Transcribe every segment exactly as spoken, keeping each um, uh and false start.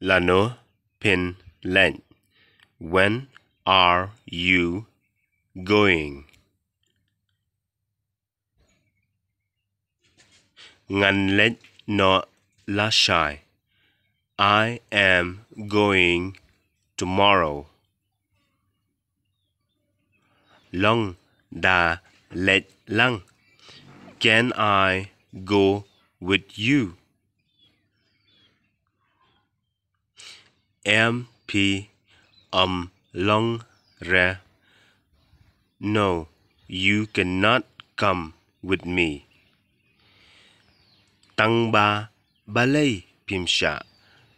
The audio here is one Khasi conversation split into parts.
Lano phin leit? When are you going? Ngan leit noh lashai. I am going tomorrow. Long da leit lang? Can I go with you? Em phi ym long re? No, you cannot come with me. Tang ba balei phim shah?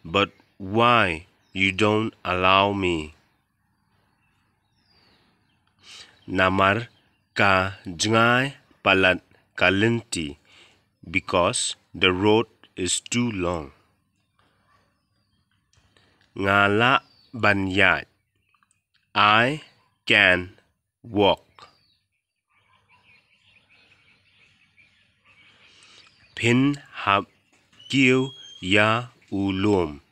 But why you don't allow me? Namar ka jngai palat ka lynti, because the road is too long. Nga lah ban ïaid. I can walk. Phin hap kiew ïa u lum.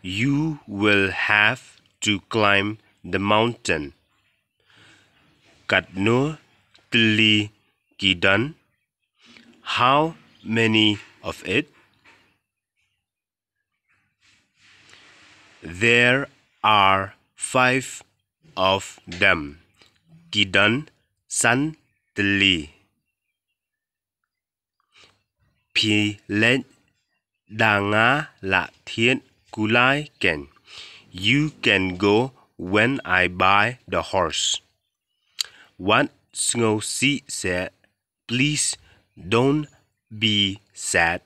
You will have to climb the mountain. Katno tylli ki don? How many of it? There are five of them. Ki don san tylli. Phi leit da nga la thied kulai kein. You can go when I buy the horse. Wat sngewsih seh, please don't be sad.